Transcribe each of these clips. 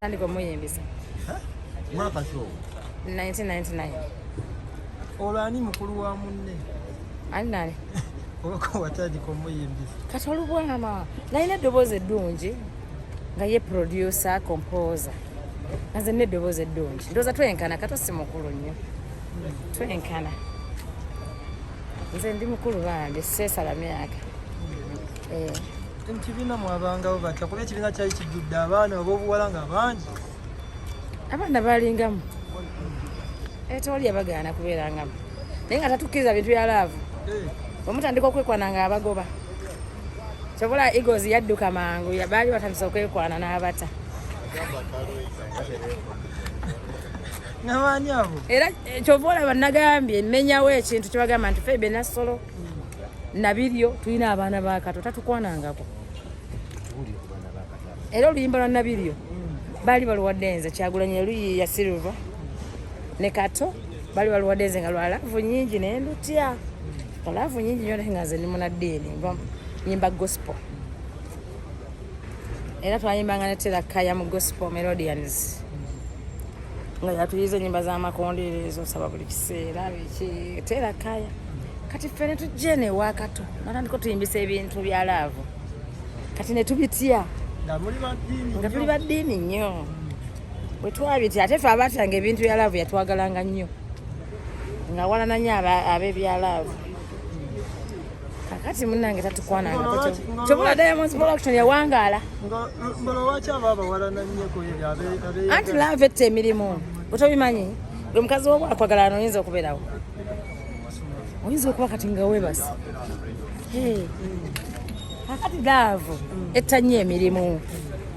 Natandika omuyimbisa. Mwaka ki ogwo? 1999. Olwo ani mukulu wa munne? Ani nani? Olwoko watandika omuyimbisa. Kati olubwama nalina eddoboozi eddungi nga ye producer composer. Nga nze nina eddoboozi eddungi. Ndowooza twenkana, Kato si mukulu nnyo. Twenkana. Nze ndi mukulu bambi, seesala myaka. Eh. Mu kibiina mwabangawo batya? Kuba ekibiina kyali kijjudde abaana ab'obuwala nga bangi. Abaana balingamu. Tewali yabagaana kubeerangamu. Naye nga tatukkiriza bintu bya laavu. Bwe mutandika okwekwana nga abagoba. Kyova Eagles yadduka mangu, baali batandise okwekwana n'abata. N'abaani abo? Era kyova olaba nagambye mmenyawo ekintu kye bagamba nti Febe Nassolo Nabiryo tulina abaana ba Kato tatukwanangako. Era oluyimba lwa Nabiryo baali baluwadde nze, Kyagulanyi yaluyiiya Silver ne Kato baali baluwadde nze nga lwa laavu nnyingi ne ndutya. Nga laavu nnyingi nnyo naye nga nze ndi munnaddiini, nva nyimba gospel. Era twayimbanga ne Tera Kaya mu Gospel Melodians nga yatuyiza ennyimba z'amakondeere ezo saba buli kiseera biki Tera Kaya. Kati ffe ne tujja eno ewa Kato natandika otuyimbisa ebintu bya laavu, kati ne tubitya nga tuli ba ddiini nnyo. Bwe twabitya ate ffe abatyanga ebintu bya laavu yatwagalanga nnyo, nga walana nnyo ab'ebya laavu. Kakati munnange tatukwanangako. Kyobula Diamonds Production yawangaala. Lwaki abo abawalana nnyo ku ebyo Anti laavu etta emirimu. Otobimanyi? Gwe mukazi wo bw'akwagala wano oyinza okubeerawo. Oyinza okuba kati nga weebase. Kakati laavu etta nnyo emirimu.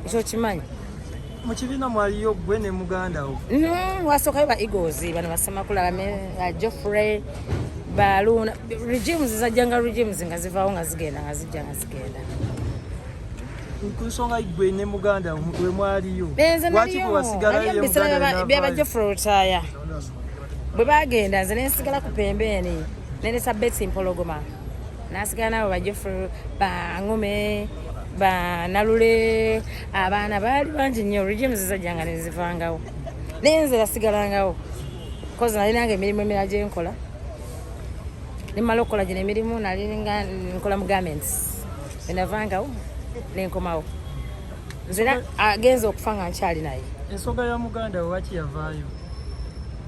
Ekyo okimanyi? Mu kibiina mwaliyo ggwe ne muganda wo? Wasookayo ba Eagles, bano basemakula, ba Geoffrey, ba Luna. Regimes zajjanga regimes nga zivaawo nga zigenda nga zijja nga zigenda. Ku nsonga ggwe ne muganda wo we mwaliyo. Nze Lwaki gwe wasigalayo naliyo ye mu biseera muganda we bya ba n'avaayo? Geoffrey Lutaaya. Bwe baagenda nze ne nsigala ku pembeeni ne ndeeta Betty Mpologoma. Nasigala nabo ba Geoffrey, ba Ngome, ba Nalule, abaana baali bangi nnyo. Regimes zajjanga ne zivangawo. Naye nze nasigalangawo. Kozi nalinanga emirimu emirala gye nkola. Ne mmala okukola gino emirimu nalinga nkola mu garments. Bwe navangawo ne nkomawo. Nze era agenze okufa nga nkyali naye. Ensonga ya muganda we lwaki yavaayo?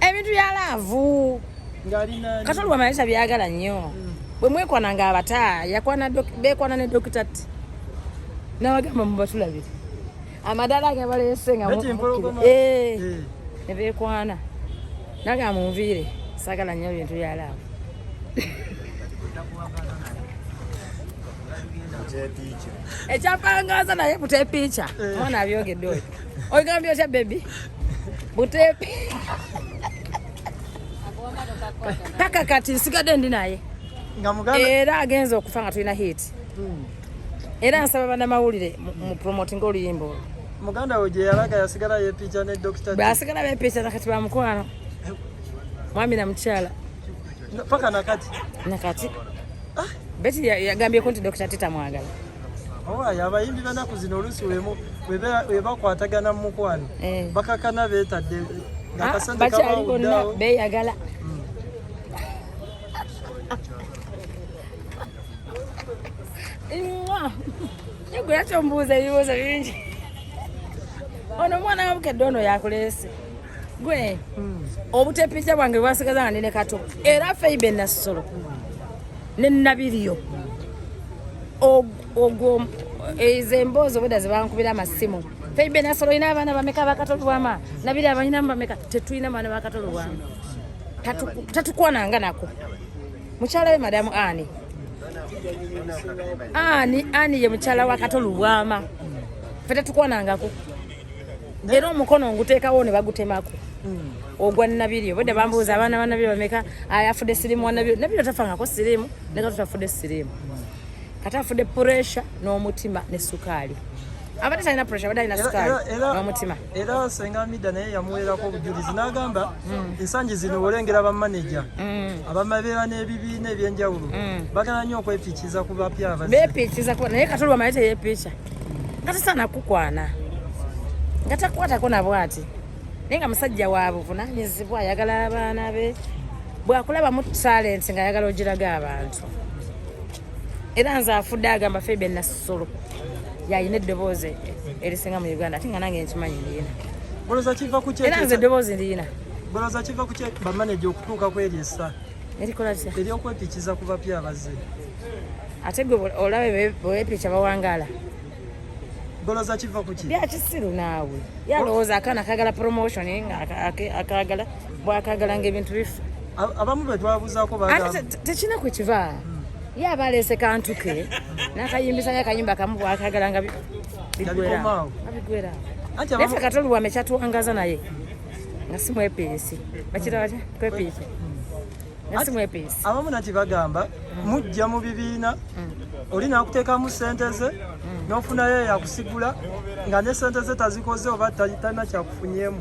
Ebintu bya laavu. Kato Lubwama yali tabyagala nnyo. Bwe mwekwana nga abata, yakwana beekwana ne Dokita T. N'abagamba mubatulabire. Amadaala gabaleese nga Betty Mpologoma. Ne beekwana. Nagamba munviire, saagala nnyo bintu bya laavu. Ekyapangaza naye butepiica. Omwana abyogedde oyo. Ogambye otya baby? Butepi. Paka kati nsigadde ndi naye. Era agenze okufa nga tulina hit. Era nsaba bannamawulire mu promoting oluyimba olwo. Muganda we gye yalaga yasigala yeepiica ne Dokita T. Basigala beepiica nakati ba mukwano. Mwami na mukyala. Paka nakati. Nakati. Betty yagambyeko nti Dokita T tamwagala. Owaye abayimbi b'ennaku zino oluusi we bakwatagana mu mukwano. Bakakana beetadde nga akasente Bakyali bonna kabawuddeawo. beeyagala. Mwah. Gwe lwaki ombuuza ebibuuzo bingi? Ono omwana wa Bukedde ono yakuleese. Gwe obutepiija bwange bwasigaza nga ndi ne Kato. Era Feibe Nassolo ne Nabiryo. Ogwo ezo emboozi obwedda ze bankubira amasimu. Feibe Nassolo olina abaana bameka ba Kato Lubwama? Nabiryo abalinamu bameka? Tetulina baana ba Kato Lubwama. Tatukwananga nako. Mukyala we Madamu Ani. Ani, Ani ye mukyala wa Kato Lubwama. Ffe tetukwanangako. Era omukono nguteekawo ne bagutemako. Ogwa Nabiryo. Obwedda bambuuza abaana ba Nabiryo bameka? Afudde siriimu wa Nabiryo. Nabiryo tafangako siriimu, ne Kato tafudde siriimu. Kato afudde pressure n'omutima ne sukaali. Abadde talina pressure, abadde alina sukaali n'omutima. Era Senga Amida naye yamuweerako obujulizi n'agamba ensangi zino olengera ba manager abamabeera n'ebibiina eby'enjawulo bagala nnyo okwepiikiza ku bapya abazze. Beepiikiza kuba naye Kato Lubwama naye teyeepiica. Nga tasaana kukwana. Nga takwatako na bwati. Naye nga musajja wa buvunaanyizibwa, ayagala abaana be. Bw'akulabamu talent ng'ayagala ogiraga abantu. Era nze afudde agamba Phoebe Nassolo yalina eddoboozi erisinga mu Uganda, ate nga nange nkimanyi ndiyina. Olowooza kiva ku ki? Era nze eddoboozi ndiyina. Olowooza kiva ku ki bamaneja okutuuka ku eryo essa? Erikola kitya? Eryokwepikiza ku bapya abazze. Ate gwe olabe bwewepica bawangaala. Olowooza kiva ku ki? Bya kisiru naawe. Yalowooza akaana kagala promotion nga akagala bwakagala ng'ebintu bifa. Abamu be twabuzaako bagamba. Ate tekirina kwe kiva. Ye aba aleese kantu ke n'akayimbisayo akayimba kamu bwakagala nga biggwera. Biggwera. Naye ffe Katolubwama ekyatuwangaza naye nga si mwepiisi. Bakira batya? Kwepiisi. Nga si mwepiisi. Abamu nati bagamba mujja mu bibiina oli n'akuteekamu ssente ze n'ofunayo eyakusigula nga ne ssente ze tazikoze oba talina kyakufunyeemu.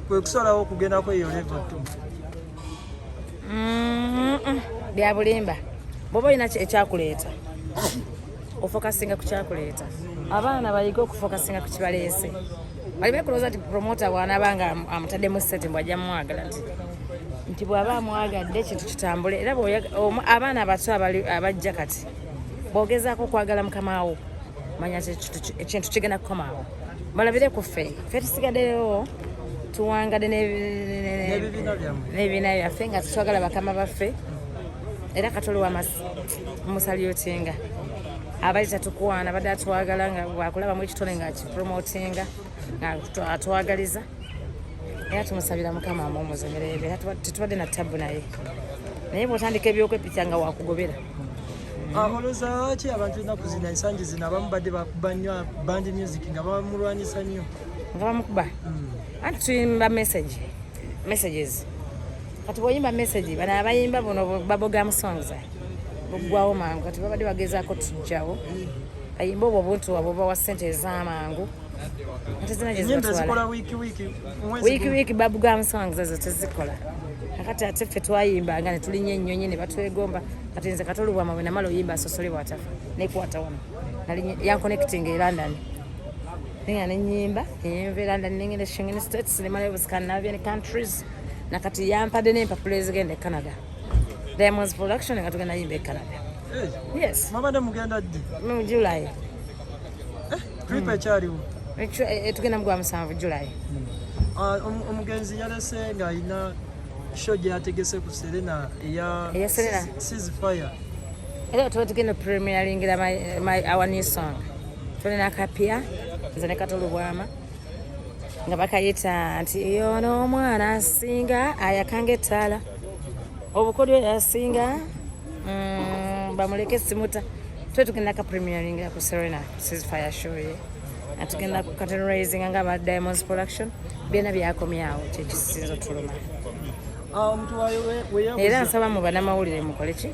Kwe kusalawo okugendako eyo level 2. Bya bulimba. Bw'oba olina ekyakuleeta ofokasinga ku kyakuleeta. Abaana bayige okufokasinga ku kibaleese. Baleme kulowooza nti promoter bw'anaaba nga amutaddemu ssente mbu ajja mumwagala nti bw'aba amwagadde ekintu kitambule. Era abaana abato abajja kati bw'ogezaako okwagala mukama wo manya nti ekintu kigenda kukomaawo. Balabire ku ffe, ffe tusigaddeyo tuwangadde n'ebibiina byaffe nga tetwagala bakama baffe. Era Katolubwama musalyotinga abali tatukwana, badde atwagala nga bwakulabamu ekitone nga akipromotinga nga atwagaliza. Era tumusabira Mukama amuwummuze mirembe. Era tetubadde na ttabu naye, naye bw'otandika ebyokwepikya nga wakugobera. Olowooza lwaki abantu ennaku zino ensangi zino abamu badde bakuba nnyo band music nga bamulwanyisa nnyo? Nga bamukuba? Anti tuyimba messages. Kati bw'oyimba message, bano abayimba buno bubblegum songs buggwawo mangu. Kati babadde bagezaako tujjawo bayimba obwo obuntu bwabwe bubawa ssente ez'amangu. Ate zina gye Ennyimba zibatwala. ezikola wiiki wiiki, mwezi Wiiki gumu. wiiki bubblegum songs ezo tezikola. Kakati ate ffe twayimbanga ne tulinnya ennyonyi ne batwegomba. Kati nze Katolubwama bwe namala oyimba asosole bw'atafa nekwata wano. Yanconnecting e London. Ninga ne nnyimba, nenva e London nengenda Schengen States ne malayo Scandinavian countries. Nakati yampadde n'empapula ezigenda e Canada. Diamonds Production nga tugenda yimba e Canada. Yes. Mwabadde mugenda ddi? Mu July. Trip ekyaliwo? Tugenda mu gwa 7 July. Omugenzi yalese ng'alina show gye yategese ku Serena eya Eya Serena. Ceasefire. Era tuba tugenda premieringira our new song. Tulina akapya nze ne Katolubwama nga bakayita nti yono omwana asinga ayakanga ettaala obukodyo yasinga bamuleke simuta. Tuba tugenda ka premieringira ku Serena Ceasefire show ye. Tugenda ku curtain raising nga aba Diamonds Production byonna byakomyawo kyekisinza otuluma. Omuntu we Era nsaba mu bannamawulire mukole ki?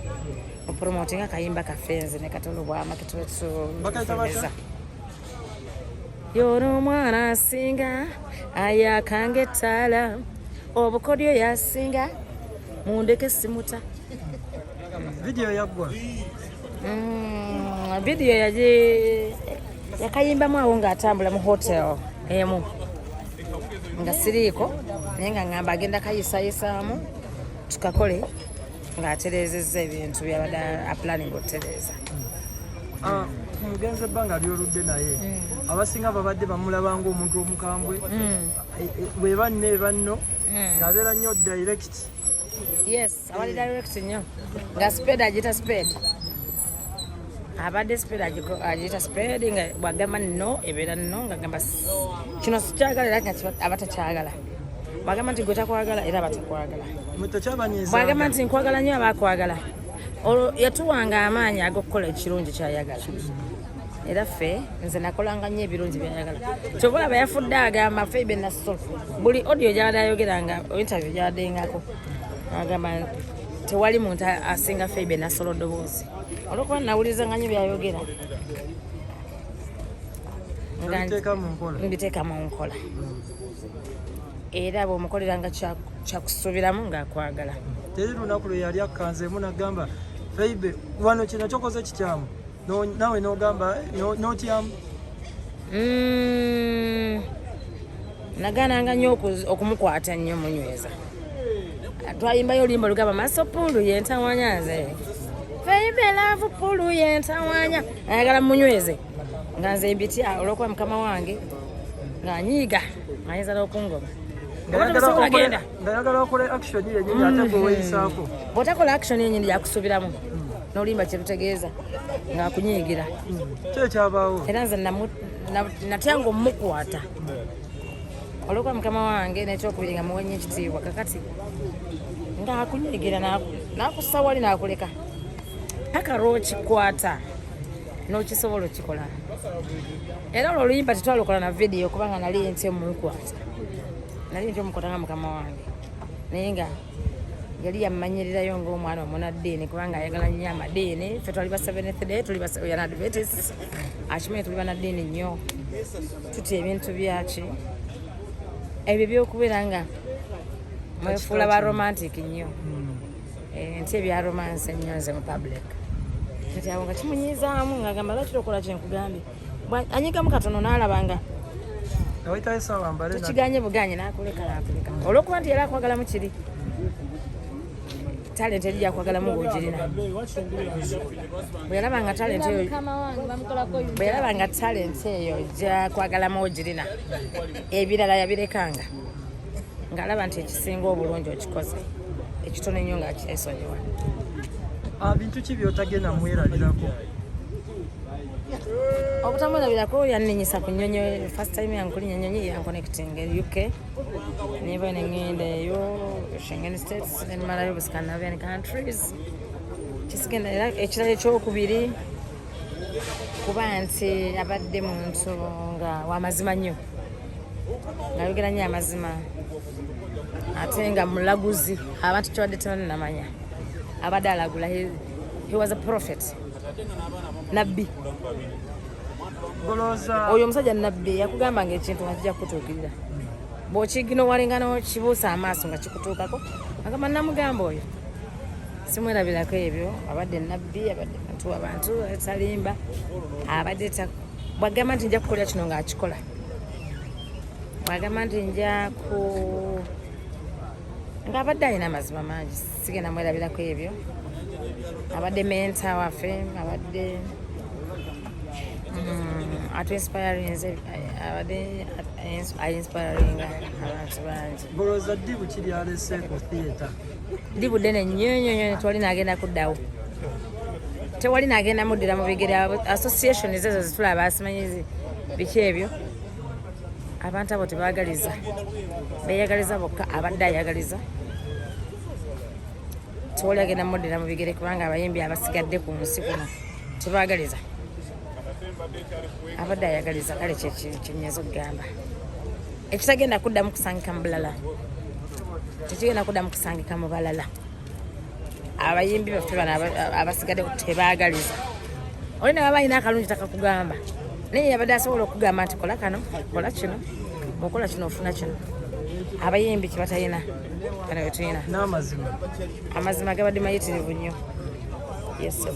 Mupromotinga akayimba kaffe nze ne Katolubwama ketube Bakayita batya? Yono omwana asinga ayakanga ettaala obukodyo yasinga mundeke simuta. Video yaggwa? Video yaje yakayimbamu awo ng'atambula mu hotel emu nga siriiko, naye nga ngamba agenda kayisayisaamu tukakole ng'atereezezza ebintu byabadde aplanning okutereeza. Mugenzi ebbanga lyoludde naye abasinga babadde bamulaba ng'omuntu omukambwe, bwe banne banno ng'abeera nnyo direct. Yes, abadde direct nnyo nga spade agiyita spade, abadde spade agiyita spade, nga bwagamba no ebeera no, ngagamba kino sikyagala era nga aba takyagala. Bwagamba nti gwe takwagala era aba takwagala. Mwe tekyabanyiiza? Bwagamba nti nkwagala nnyo aba akwagala. Olwo yatuwanga amaanyi ag'okukola ekirungi kyayagala. Era ffe nze nakolanga nnyo ebirungi byayagala. Kyova olaba yafudde agamba Phoebe Nassolo buli audio gy'abadde ayogera nga interview gy'abaddengako agamba tewali muntu asinga Phoebe Nassolo ddoboozi, olwokuba nawulirizanga nnyo byayogera nga Obiteeka mu nkola. Mbiteeka mu nkola. Era bw'omukoleranga kyakusuubiramu ng'akwagala. Teri lunaku lwe yali akkanzeemu n'agamba Phoebe wano kino kyokoze kikyamu, nawe n'ogamba n'otyamu? Nagaananga nnyo okumukwata nnyo munyweza. Twayimbayo oluyimba olugamba maso pulu yentawanya nze feibe love pulu yentawanya, ayagala munyweze nga nze mbitya olwokuba mukama wange ng'anyiiga ayinza n'okungoba. Ngayagala okole action yenyini ate gwe weeyisaako. Bw'otakola action yenyini yakusubiramu n'oluyimba kyerutegeeza ng'akunyiigira. Ki ekyabaawo? Era nze natyanga omukwata olwokuba mukama wange, n'ekyokubiri nga muwenye ekitiibwa. Kakati ng'akunyiigira n'akussa wali n'akuleka paka lw'okikwata n'okisobola okikola. Era olwo oluyimba tetwalukola na vidiyo kubanga nali nti omukwata, nali nti omukwata nga mukama wange, naye nga yali yammanyirirayo ng'omwana omunaddiini kubanga ayagala nnyo amadiini. Ffe twali ba Seventh Day, tuli ba Adventist, akimanyi tuli banaddiini nnyo, tutya ebintu byaki ebyo byokubeera nga mwefuula ba romantic nnyo. Nti ebya romance ennyo nze mu public. Kati awo nga kimunyizaamu ng'agamba, "Lwaki tokola kyenkugambye?" Anyigamu katono n'alaba nga Nga wayitayo essaawa mbale tukiganye buganye, n'akuleka n'akuleka olwokuba nti yali akwagalamu kiri talent eri gyakwagalamu ng'ogirina. Bwe yalaba nga talent eyo, bwe yalaba nga talent eyo gyakwagalamu ogirina, ebirala yabirekanga ng'alaba nti ekisinga obulungi okikoze, ekitono ennyo ng'akyesonyiwa. Ah, bintu ki byotagenda mwerabirako? Obutamwerabirako, yannenyisa ku nnyonyi. First time yange kulinnya ennyonyi, yanconnecting e UK, niba neŋŋenda eyo Schengen States, nemalayo bu Scandinavian countries. Kisigenda. Era ekirala ekyokubiri, kuba nti abadde muntu nga wamazima nnyo, ng'ayogera nnyo amazima, ate nga mulaguzi. Abantu kyabadde tebannamanya abadde alagula. He was a prophet, nabbi. Golooza Oyo omusajja nabbi, yakugamba nga ekintu nga kijja kukutuukirira bw'okiginowalinga n'okibuusa amaaso nga kikutuukako. Agamba namugamba oyo simwerabirako ebyo. Abadde nabbi, abadde muntu wabantu, talimba, abadde bwagamba nti nja kukolera kino ng'akikola, bwagamba nti nja ku ng'abadde alina amazima mangi. Sigenda mwerabirako ebyo. Abadde mentor waffe, abadde atuinspirinze, abadde ainspiringa abantu bangi. Golooza ddibu ki lyalese ku theatre? Ddibu ddene nnyo nnyo nnyo. Tewali naagenda kuddawo, tewali naagenda muddira mu bigere. Association ezo zitulaba, asimanyi biki ebyo, abantu abo tebaagaliza, beeyagaliza bokka. Abadde ayagaliza, tewali agenda muddira mu bigere kubanga abayimbi abasigadde ku nsi kuno tebaagaliza. Abadde ayagaliza. Kale kyenyinza okugamba ekitagenda kuddamu kusangika mu bulala, tekigenda kuddamu kusangika mu balala. Abayimbi baffe bano abasigadde tebaagaliza. Oli naye aba alina akalungi takakugamba, naye yabadde asobola okugamba nti kola kano, kola kino, bwokola kino ofuna kino. Abayimbi kyebatalina kano wetulina. N'amazima. Amazima gabadde mayitirivu nnyo. Yes.